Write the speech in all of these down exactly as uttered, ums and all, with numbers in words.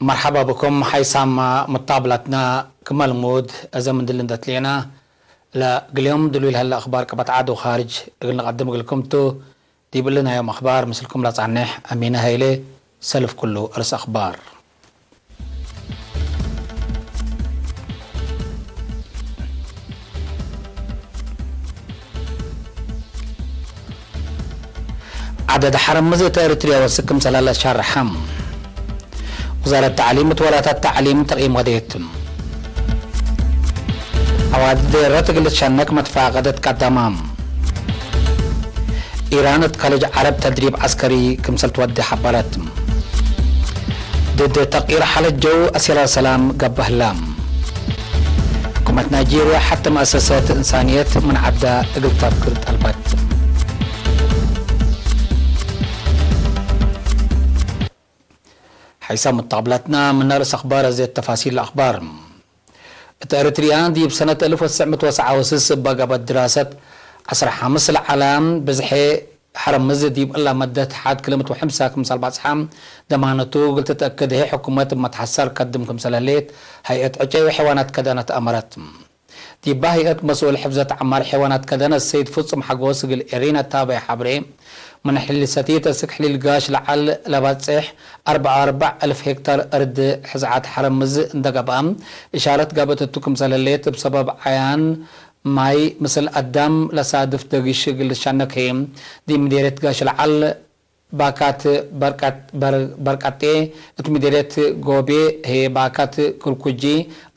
መርሐባ ብኩም ሓይሳም ሙጣብላትና፣ ክመ ልሙድ እዘ ምን ድል እንዴ ትሌና፣ ለእግል ዮም ድሉይ ለሀለ አኽባር ቀበት ዐድ ወኻርጅ እግል ንቀድም እግልኩም ቱ። ዲብ እሊ ናይ ዮም አኽባር ምስልኩም ለጸንሕ አሚነ ሀይሌ። ሰልፍ ኩሉ፣ አርእስ አኽባር። ዐደድ ሐረምዝ እት ኤረትርያ ወስክ ክምሰለ ለሸርሐ። ውዛረት ተዕሊም እት ወላታት ተዕሊም ተቅይም ወዴት። ዐዋዲ ዴረት እግል ልትሸነክ መትፋቀደት ቀደመ። ኢራን እት ከለጅ ዐረብ ተድሪብ ዐስከሪ ክምሰል ትወዴ ሐበረት። ድድ ተቅይር ሓለት ጀው አሲራር ሰላም ገብእ ህለ። ሕኩመት ናይጄርያ ሐቲ መአሰሰት እንሳንየት ምን ዐዳ እግል ተፍግር ጠልበት። ሓይሳም ሙጣብላትና፣ ምን አርእስ አኽባር አዜ ተፋሲል ለአኽባር። እት ኤረትርያ ዲብ ሰነት አልፍ ወትሰዕ ምእት ወሰዓ ወስስ እበ ገብአት ድራሰት፣ ዐስር ሐምስ ለዐለ ብዝሐ ሐረምዝ ዲብ እላ መደት ሐድ ክልምት ወሐምሳ ክምሰል በጽሐ ደማነቱ እግል ትትአክድ ህይ ሕኩመት እብ መትሐሰር ከድም ክምሰል ህሌት ሀይአት ዕጨይ ወሐይዋናት ከደነት አመረት። ዲበ ህይአት መስኡል ሕፍዘት ዐማር ሐይዋናት ከደነት ሰይድ ፍጹም ሐጎስ እግል ኤሪና እታበየ ሐብሬ፣ ምን ሕሊል ሰቲት እስክ ሕሊል ጋሽ ለዐል ለበጽሕ አርበዕ ወአርበዕ አልፍ ሄክታር አርድ ሕዝዓት ሐረምዝ እንደ ገብአ እሻረት ጋብአት እቱ ክምሰል ህሌት፣ እብ ሰበብ ዐያን ማይ ምስል አዳም ለሳድፍ ደጊሽ እግል ልትሸነክ ህይ፣ ዲብ ምዴርየት ጋሽ ለዐል ባካት በርቀጥ-፣ በር-፣ በርቀጤ፣ እት ምዴርየት ጎቤ ህይ ባካት ክርኩጂ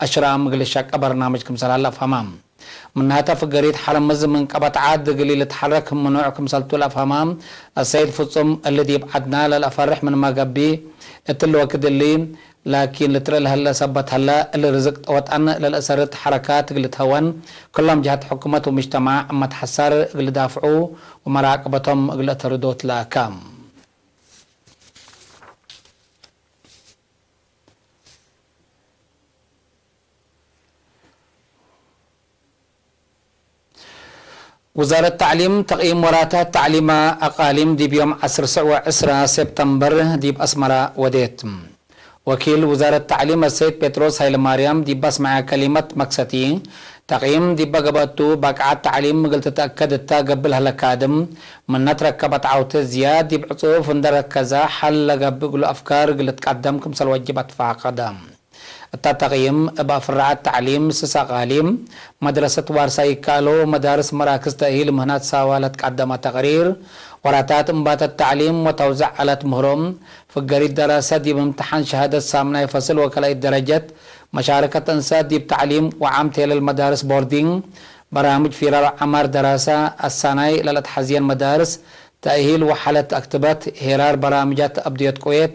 አሽራም እግል ልሸቀ በርናምጅ ክምሰል ሀለ አፍሀማ። ምናተ ፍገሪት ሐረምዝ ምን ቀበት ዐድ እግል ኢልትሐረክ ምኑዕ ክምሰልቱ ለአፍሀማ አሰይድ ፍጹም፣ እሊ ዲብ ዐድና ለለአፈርሕ ምንመ ገብእ፣ እትሊ ወክድ እሊ ላኪን ልትርእ ለሀለ ሰበት ሀለ፣ እሊ ርዝቅ ወጠን ለለአሰርጥ ሐረካት እግል ልትሀወን፣ ክሎም ጀሀት ሕኩመት ወምጅተማዕ እመ ተሐሰር እግል ልዳፍዑ ወመራቅበቶም እግል ለአተርዶ ትላከ። ውዛረት ተዕሊም፣ ተቅይም ወራታት ተዕሊመ አቃሊም ዲብ ዮም ዐስር ሰዕ ወዕስራ ሴፕተምበር ዲብ አስመረ ወዴት። ወኪል ውዛረት ተዕሊም አሰይድ ጴጥሮስ ሀይለማርያም ዲብ አስመዐ ከሊመት መክሰቲ፣ ተቅይም ዲበ ገብአቱ ባቅዓት ተዕሊም እግል ትትአከድ እተ ገብእ ለሀለ ካድም፣ ምነ ትረከበት ዐውቴት ዝያድ ዲብ ዕጹፍ እንደ ረከዘ ሐል ለገብእ እግሉ አፍካር እግል ልትቀደም ክምሰል ወጅብ አትፋቀደ። እተ ተቅይም እብ አፍራዐት ተዕሊም ስስ አቃሊም፣ መድረሰት ዋርሳይ ይከአሎ፣ መዳርስ መራክዝ ተእሂል ምህናት ሳዋ ለትቀደመ ተቅሪር፣ ወራታት እንባተት ተዕሊም ወተውዘዕ ዐለት ምህሮ፣ ፍገሪት ደራሰ ዲብ እምትሓን ሸሃደት ሳምናይ ፈስል ወከላኢት ደረጀት፣ መሻረከት እንሰት ዲብ ተዕሊም ወዓም ቴለል መዳርስ ቦርዲንግ፣ በራምጅ ፊራር ዐማር ደራሰ፣ አሳናይ ለለትሐዝየን መዳርስ፣ ተእሂል ወሓለት አክትበት፣ ሄራር በራምጃት አብድዮት ቅዌት፣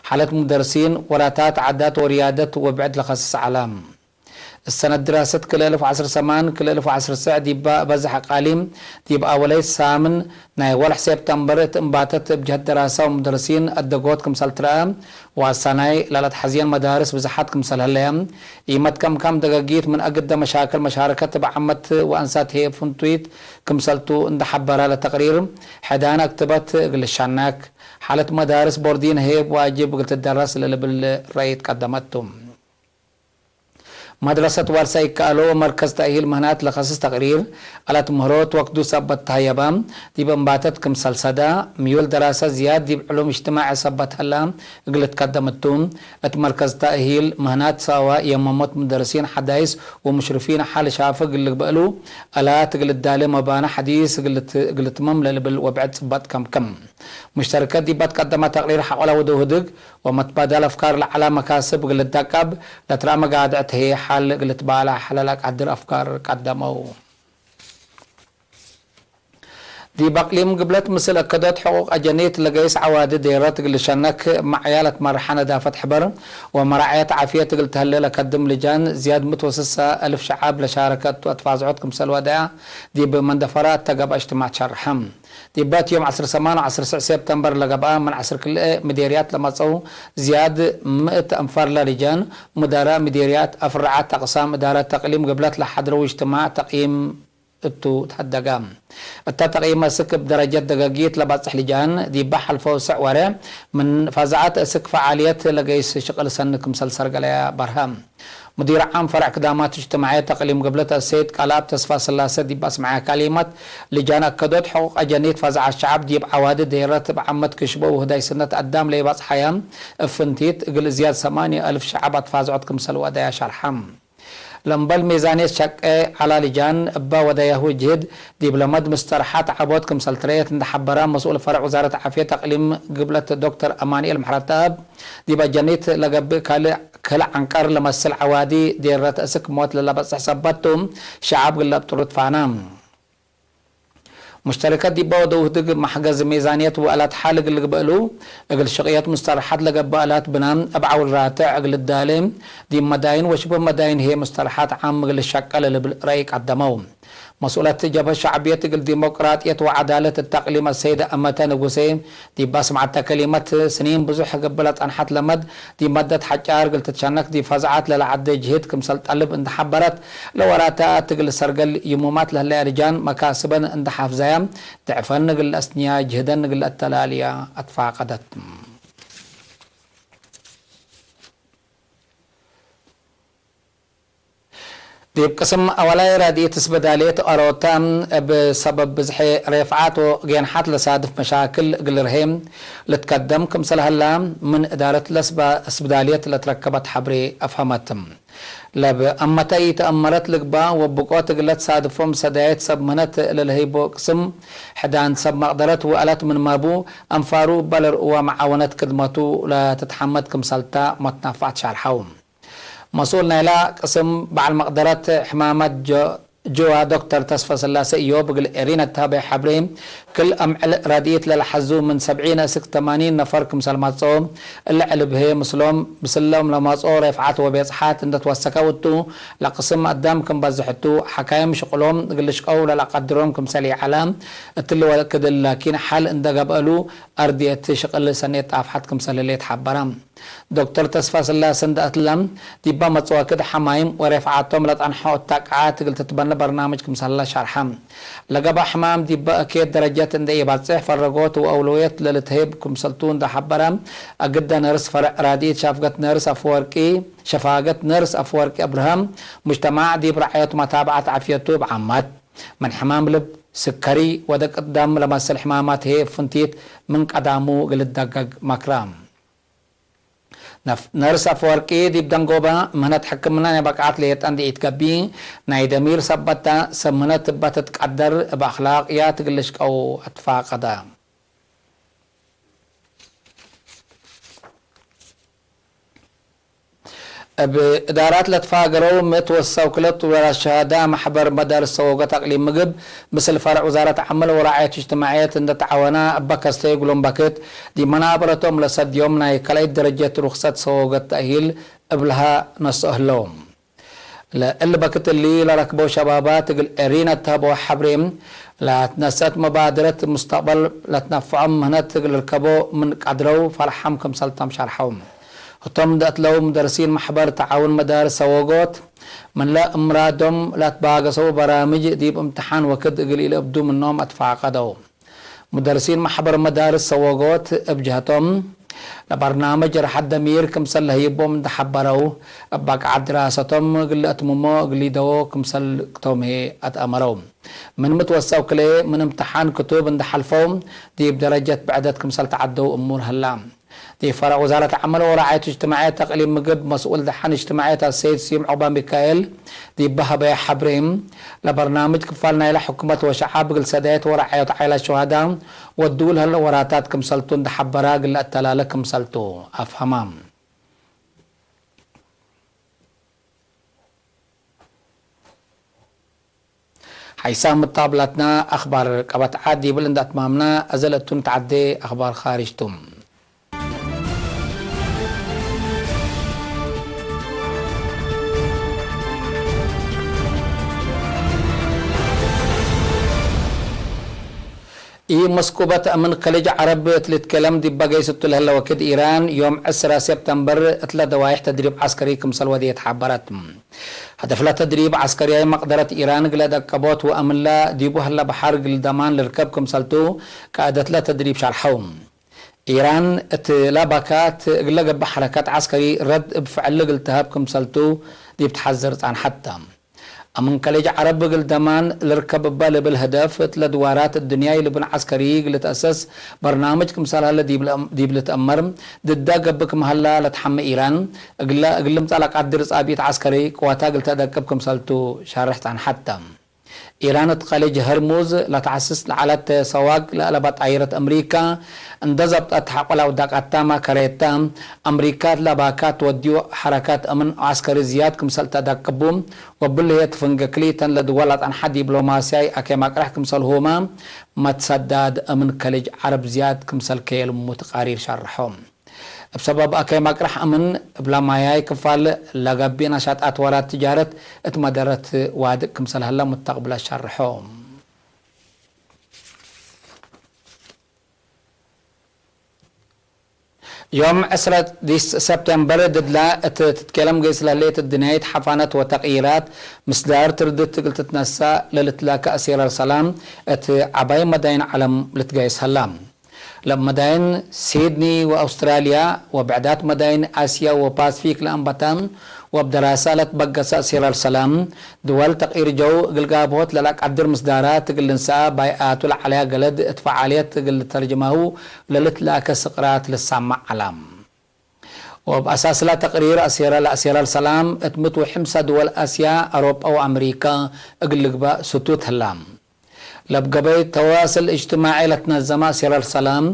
ሓለት ሙደርሲን፣ ወራታት ዓዳት ወርያደት ወብዕድ ለከስስ ዐለ። እሰነት ድራሰት ክልኤ አልፍ ወዐስር ሰማን ክልኤ አልፍ ወዐስር ሰዕ ዲበ በዝሕ አቃሊም ዲብ አወለይት ሳምን ናይ ወርሕ ሴፕተምበር እት እንባተት እብ ጀህት ደራሰ ወሙደርሲን አደጎት ክምሰል ትረአ ወአሳናይ ለለትሐዝየን መዳርስ ብዝሓት ክምሰል ህለየ፣ ኢመት ከምካም ደገጊት ምን አግደ መሻክል መሻረከት እብ ዓመት ወአንሳት ህዬ ፍንቱይት ክምሰልቱ እንደ ሐበረ ለተቅሪር፣ ሕዳን አክትበት እግል ልሻነክ፣ ሓለት መዳርስ ቦርዲን ህዬ እብ ዋጅብ እግል ትደረስ ለልብል ረአይ ትቀደመት ቱ። መድረሰት ዋርሳይ ይከአሎ ወመርከዝ ተእሂል ምህናት ለከስስ ተቅሪር፣ ዐለት ምህሮት ወክዱ ሰበት ተሀየበ፣ ዲብ እንባተት ክምሰል ሰደ፣ ምዩል ደራሰ ዝያድ ዲብ ዕሉም እጅትማዕ ሰበት ሀለ እግል ልትከደም እቱ። እት መርከዝ ተእሂል ምህናት ሳዋ የመሞት ሙደርሲን ሐዳይስ ወሙሽርፊን ሐል ሻፍግ እግል ልግበእ እሉ፣ አላት እግል ልዳሌ መባነ ሐዲስ እግል ልት-፣ እግል ልትመም ለልብል ወብዕድ ጽበጥ ከምክም። ሙሽተርከት ዲብ አትቀደመ ተቅሪር ሐቆለ ወደው ህድግ ወመትባዳል አፍካር ለዐለ መካስብ እግል ልዳቀብ ለትረአ መጋድዕት ህዬ ሐል እግል ልትባላሕ ለለአቃድር አፍካር ቀደመው። ዲብ አቅሊም ግብለት ምስል አከዶት ሕቁቅ አጀኒት ለገይስ ዐዋዲ ዴረት እግል ልሸነክ እብ መዕያ ለትመርሐ ነዳፈት ሕበር ወመራዕየት ዓፍየት እግል ተህሌ ለከድም ልጃን ዝያድ ምእት ወስሳ አልፍ ሸዐብ ለሻረከ እቱ አትፋዝዖት ክምሰል ወደአ ዲብ መንደፈራ እተ ገብአ እጅትማዕ ትሸርሐ። ዲበት ዮም ዐስር ሰማን ወዐስር ስዕ ሴፕተምበር ለገብአ፣ ምን ዐስር ክልኤ ምዴርያት ለመጽአው ዝያድ ምእት አንፋር ለልጃን፣ ሙዳራእ ምዴርያት፣ አፍራዓት አቅሳም እዳረት ተቅሊም ግብለት ለሐድረው እጅትማዕ ተቅይም እቱ ተሀደገ። እተ ተቅይመ እስክ እብ ደረጀት ደገጊት ለበጽሕ ልጃን፣ ዲበ ሐልፈው ስዕ ወሬ ምን ፋዛዐት እስክ ፈዓልየት ለገይስ ሽቅል ሰኒ ክምሰል ሰርገለያ በርሀ። ሙዲር ዓም ፈርዕ ክዳማት እጅትማዕየት እቅሊም ግብለት አሰይድ ቃልኣብ ተስፋ ስላሰ ዲብ አስመዐ ከሊመት፣ ልጃን አከዶት ሕቁቅ አጀኒት ፋዛዐት ሸዐብ ዲብ ዐዋዲ ዴረት እብ ዓመት ክሽቦ ወህዳይ ስነት አዳም ለይበጽሐየ እብ ፍንቲት እግል እዝያድ ሰማንየ አልፍ ሸዐብ አትፋዝዖት ክምሰል ወአደያ ሸርሐ። ለእምበል ሜዛንየት ሸቄ ዐላ ልጃን እበ ወደያሁ ጅህድ ዲብ ለመድ ምስተርሐት ዐቦት ክምሰል ትረየት እንደ ሐበረ መስኡል ፈርዕ ውዛረት ዓፍየት አቅሊም ግብለት ዶክተር አማኑኤል መሕረተአብ፣ ዲብ አጀኒት ለገብእ ካልእ ክል ዐንቀር ለመስል ዐዋዲ ዴረት እስክ ሞት ለለበጽሕ ሰበት ቱ፣ ሸዐብ ግለ እብ ጥሩት ፋና። ሙሽተረከት ዲበ ወደው ህድግ መሕገዝ ሜዛንየት ወአላት ሐል እግል ልግበእ እሉ፣ እግል ሽቅየት ሙስተርሐት ለገብእ አላት ብናም እብ ዐውል ራትዕ እግል ልዳሌ፣ ዲብ መዳይን ወሽብህ መዳይን ህዬ ሙስተርሐት ዓም እግል ልሸቀል ልብል ረአይ ቀደመው። መስኡለት ጀብሀት ሸዕብየት እግል ዲሞቅራጥየት ወዐዳለት እት አቅሊም አሰይደ አመተ ንጉሴ፣ ዲብ አስምዐተ ከሊመት፣ ስኒን ብዙሕ እግል ለጸንሐት ለመድ፣ ዲብ መደት ሐጫር እግል ትትሸነክ ዲብ ፈዝዐት ለለዐደ ጅህድ ክምሰል ጠልብ እንደ ሐበረት፣ ለወራታት እግል ሰርገል ይሙማት ለህለያ ልጃን መካስበን እንደ ሐፍዘያ፣ ድዕፈን እግል ለአስንያ ጅህደን እግል ለአተላልያ አትፋቀደት። ዲብ ቅስም አወላይ ረድኢት እስብዳልየት አሮታ፣ እብ ሰበብ ብዝሐ ሬፍዓት ወጌንሐት ለሳድፍ መሻክል እግል ርሄ ልትከደም ክምሰል ሀላ፣ ምን እዳረት ለስባ-፣ እስብዳልየት ለትረከበት ሐብሬ አፍሀመት። ለብ አመተ ኢተአመረት ልግባእ ወብቆት እግለ ትሳድፎም ሰዳየት ሰብ ምህነት ለልሀይቦ ቅስም፣ ሕዳን ሰብ መቅደረት ወአላት ምንመ ቡ፣ አንፋሩ እበ ለርእወ መዓወነት ክድመቱ ለትትሐመድ ክምሰልታ መትናፋዕት ሻርሐው። መስኡል ናይላ ቅስም በዐል መቅደረት ሕማማት ጀ-፣ ጅዋ ዶክተር ተስፈ ስላሴ እዮብ እግል ኤሪነ ተሀበየ ሐብሬ፣ ክል አምዕል ረድኢት ለለሐዙ ምን ሰብዒን እስክ ተማኒን ነፈር ክምሰል መጽኦ፣ እለ ዕልብ ህዬ ምስሎም፣ ምስሎም ለመጽኦ ሬፍዓት ወቤጽሓት እንደ ትወሰከው እቱ፣ ለቅስም አዳም ክም በዝሕ እቱ፣ ሐካይም ሽቅሎም እግል ልሽቀው ለለቀድሮም ክምሰል ኢዐለ፣ እትሊ ወክድ እሊ ላኪን ሐል እንደ ገብአሉ፣ አርድየት ሽቅል ሰኔት ጣፍሐት ክምሰል ህሌት ሐበረ። ዶክተር ተስፋስላሰ እንደ አትለ፣ ዲበ መጽወክድ ሐማይም ወሬፍዓቶም ለጠንሐው እተ ቃዓት እግል ትትበነ በርናምጅ ክምሰለ ሸርሐ። ለገብአ ሕማም ዲበ እኬት ደረጀት እንደ ኢበጽሕ ፈረጎት ወአውለውየት ለልትህብ ክምሰልቱ እንደ ሐበረ፣ አግደ ነርስ ፈርዕ ራድኢት ሻፍገት ነርስ አፈወርቂ፣ ሸፋገት ነርስ አፈወርቂ አብርሃም፣ ሙጅተማዕ ዲብ ረዓየቱ መታብዐት ዓፍየቱ እብ ዓማት፣ ምን ሕማም ልብ፣ ስከሪ ወደቅት ደም ለመሰል ሕማማት ህዬ ፍንቲት ምን ቀዳሙ እግል ልደገግ መክረ። ነፍ-፣ ነርስ አፈወርቂ ዲብ ደንጎበ ምህነት ሕክምና ናይ በቅዓት ሌጠ እንዴ ኢትገብእ፣ ናይ ደሚር ሰበት ተ፣ ሰብ ምህነት እበ ትትቀደር እብ አክላቅያት እግል ልሽቀው አትፋቀደ። እብ እዳራት ለትፋገረው ምእት ወሰው ክለት ወራስ ሸሃዳ መሕበር መዳርስ ሰወገት አቅሊም ምግብ፣ ምስል ፈርዕ ውዛረት ዐመል ወራዕየት እጅትማዕየት እንደ ተዓወና እበ ከስተዩ እግሎም በክት፣ ዲብ መናበረቶም ለሰድዮም ናይ ካልኣይት ደረጀት ሩክሰት ሰወገት ተእሂል እብልሃ ነስኦ ህለው። ለእሊ በክት እሊ ለረክበው ሸባባት እግል ኤሪነ ተህበው ሐብሬ፣ ለትነሰአት መባድረት ሙስተቅበል ለትነፈዖም ምህነት እግል ልርከቦ ምን ቀድረው ፈልሐም ክምሰልቶም ሸርሐው። ህቶም እንደ አትለው ሙደርሲን መሕበር ተዓውን መዳርስ ሰወጎት፣ ምንለ እምራዶም ለአትባገሰው በራምጅ ዲብ እምትሓን ወክድ እግል ኢለአብዱ ምኖም አትፋቀደው። ሙደርሲን መሕበር መዳርስ ሰወጎት እብ ጀሀቶም፣ ለበርናምጅ ርሐት ደሚር ክምሰል ለህይቦም እንደ ሐበረው፣ እብ በቅዓት ድራሰቶም እግል ለአትምሞ እግል ሊደዎ ክምሰል ቶም ህዬ አትአመረው። ምን ምትወሰው ክልኤ ምን እምትሓን ክቱብ እንደ ሐልፈው፣ ዲብ ደረጀት ብዕደት ክምሰል ተዐደው እሙር ህላ። ዲብ ፈረዕ ውዛረት ዐመል ወራዕየት እጅትማዕየት ተቅሊም ምግብ መስኡል ደሐን እጅትማዕየት አሰይድ ስዩም ዑቅባሚካኤል ዲብ በሀበየ ሐብሬ፣ ለበርናምጅ ክፋል ናይለ ሕኩመት ወሸዐብ እግል ሰዳየት ወራዕየት ዓይላት ሹሀዳ ወድውል ህለ ወራታት ክምሰልቱ እንደ ሐበራ እግል ለአተላለ ክምሰልቱ አፍሀማ። ሐይሳም እት ጣብላትና አኽባር ቀበት ዐድ ዲብል እንደ አትማምና፣ አዘ ለእቱ ንትዐዴ አኽባር ኻርጅ ቱ። ኢመስኩበት እምን ከሊጅ ዐረብ እት ልትከለም ዲበ ገይስ እቱ ለህለ ወክድ፣ ኢራን ዮም ዕስራ ሴፕተምበር እትለ ደዋይሕ ተድሪብ ዐስከሪ ክምሰል ወድየት ሐበረት። ሀደፍለ ተድሪብ ዐስከርያይ መቅደረት ኢራን እግለ ደቀቦት ወእምለ ዲቡ ህለ በሐር እግል ደማን ልርከብ ክምሰልቱ ቃእደትለ ተድሪብ ሸርሐው። ኢራን እትለ ባካት እግለ ገብእ ሐረካት ዐስከሪ ረድ እብ ፍዕል እግል ተሀብ ክምሰልቱ ዲብ ተሐዝር ጸንሐት ተ። እምን ከሊጅ ዐረብ እግል ደማን ልርከብ እበ ልብል ህደፍ፣ እትለ ድዋራት እድንያይ ልብን ዐስከሪ እግል ልትአሰስ በርናምጅ ክምሰል ሀለ ዲብ ልትአመር፣ ድዳ ገብእ ክም ሀላ ለትሐመ ኢራን፣ እግለ እግል ልምጸእ ለቃድር ጻብኢት ዐስከሪ ቅዋታ እግል ተደቅብ ክምሰልቱ ሻርሕ ጸንሐት ተ። ኢራን እት ከሊጅ ህርሙዝ ለተዐስስ ለዐለት ሰዋግ ለአለበ ጣይረት አምሪካ እንደ ዘብጠት ሐቆ ለአውዳቃታመ ከሬተ፣ አምሪካ ለባካት ወድዩ ሐረካት እምን ዐስከሪ ዝያድ ክምሰል ተደቅቡ፣ ወብልህየት ፍንጌ ክልኢተን ለድወል ለጸንሐ ዲብሎማስያይ አኬ መቅረሕ ክምሰልሁመ መትሰዳድ እምን ከሊጅ ዐረብ ዝያድ ክምሰል ከየልሙ ተቃሪር ሸርሖ። እብ ሰበብ አከይ መቅረሕ እምን እብለ ማያይ ክፋል ለገብእ ነሻጣት ወራት ትጃረት እት መደረት ዋድቅ ክምሰል ሀለ ሙተቅብለ ሸርሖ። ዮም ዕስረ ዲስ ሰፕቴምበር ድድላ እት ትትኬለም ገይስ ለህሌት እድንያይት ሐፋነት ወተቅይራት ምስዳር ትርድት እግል ትትነሳእ ለልትላከ አሴራር ሰላም እት ዐባይ መዳይን ዐለም ልትገይስ ሀላ። ለእብ መዳይን ሲድኒ ወአውስትራልያ ወብዕዳት መዳይን አስያ ወፓስፊክ ለአንበተ ወእብ ደራሳ ለትበገሰ አሴራር ሰላም፣ ድወል ተቅይር ጀው እግል ጋብሆት ለለቀድር ምስዳራት እግል ልንሰአ ባይአቱ ለዐለያ ገለድ እት ፈዓልየት እግል ልተርጅማሁ ለልትላከ ስቅራት ልሰመዕ ዐለ። ወእብ አሳስላ ተቅሪር አሴራ ለአሴራር ሰላም እት ምት ወሕምሳ ድወል አስያ፣ አውሮጳ ወአምሪካ እግል ልግበእ ስቱት ህላ። ለብ ገበይ ተዋስል እጅትማዒ ለትነዘመ አሴራር ሰላም፣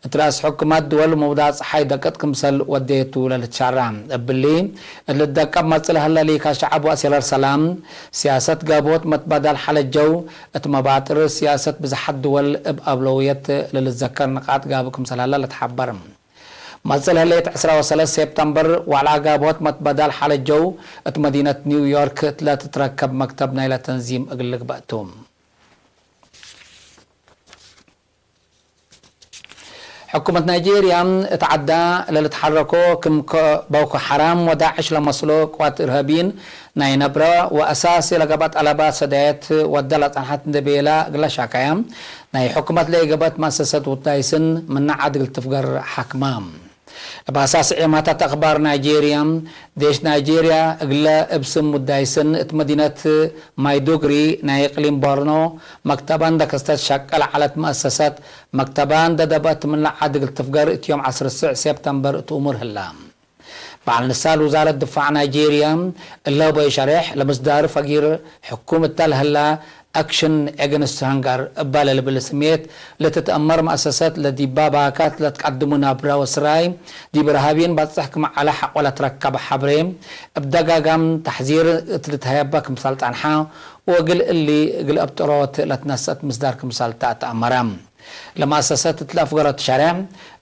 እት ረአስ ሕኩማት ድወል መውዳዕ ጸሓይ ደቅጥ ክምሰል ወዴቱ ለልትሻራ። እብሊ፣ እት ልትደቀብ መጽእ ለሀለ ሊካ ሸዐብ ወአሴራር ሰላም፣ ሲያሰት ጋብሆት መትባዳል ሐለት ጀው፣ እት መባጥር ሲያሰት ብዝሓት ድወል እብ አውለውየት ለልትዘከር ንቃጥ ጋብእ ክምሰል ሀለ ለትሐበር። መጽእ ለህሌት ዕስራ ወሰለስ ሴፕተምበር፣ ዋዕላ ጋብሆት መትባዳል ሐለት ጀው፣ እት መዲነት ኒው ዮርክ እት ለትትረከብ መክተብ ናይለ ተንዚም እግል ልግበእ ቱ። ሕኩመት ናይጄርያ እት ዐዳ ለልትሐረኮ ክም ቦኮ ሐራም ወዳዕሽ ለመስሎ ቅዋት እርሀቢን ናይ ነብረ ወአሳሲ ለገብአ ጠለባት ሰዳየት ወደ ለጸንሐት እንዴ ቤላ እግለ ሻካያ፣ ናይ ሕኩመት ለኢገብአት መአሰሰት ውዳይስን ምነ ዐድ እግል ትፍገር ሐክማ። እብ አሳስ ዔማታት አክባር ናይጄርያ፣ ዴሽ ናይጄርያ እግለ እብ ስም ውዳይስን እት መዲነት ማይዱግሪ ናይ እቅሊም ቦርኖ መክተባ እንደ ከስተት ሸቀ ለዐለት መአሰሰት፣ መክተባ እንደ ደብአት ምንለ ዐድ እግል ትፍገር እት ዮም ዐስር ስዕ ሴፕተምበር እት እሙር ህላ። በዐል ንሳል ውዛረት ድፋዕ ናይጄርያ እለ በይ ሸሬሕ ለምስዳር ፈጊር ሕኩም እተ ለህላ አክሽን ኤገንስት ሀንጋር እባ ለልብል ስሜት ለትትአመር መአሰሰት ለዲባ ባካት ለትቀድሙ ናብረ ወስራይ ዲብ እርሃብይን ባጽሕ ክም ዐለ ሐቆ ለትረከበ ሐብሬ እብ ደጋጋም ተሕዚር እት ልትሀየበ ክምሰል ጸንሐ ወእግል እሊ እግል አብጥሮት ለትነሰአት ምስዳር ክምሰል ተአተአመረ። ለመአሰሰት እት ለአፍገረቱ ሸሬሕ፣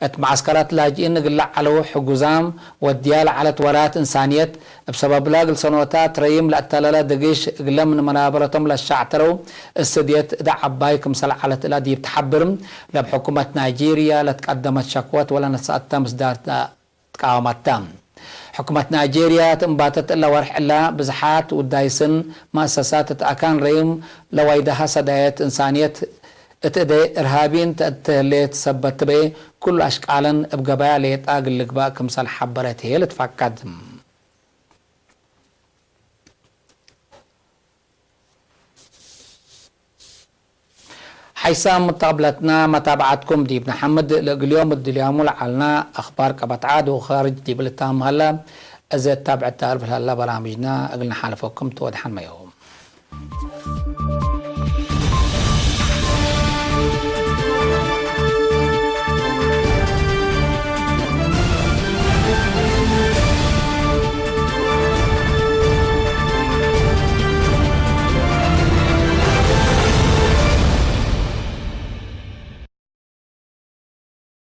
እት መዐስከራት ላጅኢን እግል ለዐለው ሕጉዛም ወድያ ለዐለት ወራት እንሳንየት፣ እብ ሰበብለ እግል ሰኖታት ረይም ለአተለለ ድግሽ እግለ ምን መናበረቶም ለሻዕተረው እስድየት እደ ዐባይ ክምሰል ዐለት እላ ዲብ ተሐብር፣ ለእብ ሕኩመት ናይጄርያ ለትቀደመት ሸክወት ወለነሰአተ ምስዳር ትቃወመት ተ። ሕኩመት ናይጄርያ እት እምባተት እለ ወርሕ እላ፣ ብዝሓት ውዳይስን መአሰሳት እት አካን ረይም ለዋይደሃ ሰዳየት እንሳንየት እት እዴ እርሃቢን ተእተ ህሌት ሰበት ትቤ፣ ኩሉ አሽቃለን እብ ገበያ ሌጣ እግል ልግበእ ክምሰል ሐበረት ህዬ ልትፈቀድ። ሐይሳም ሙተቅብለትና መታብዐትኩም ዲብ ነሐምድ፣ ለእግል ዮም እድልያሙ ለዐልና አክባር ቀበት ዐድ ወካርጅ ዲብ ልታም ሀለ፣ እዘ እታብዕት ተአልፍ ለሀለ በራምጅና እግል ነሓልፈኩም ቱ ወድሐን መዮም።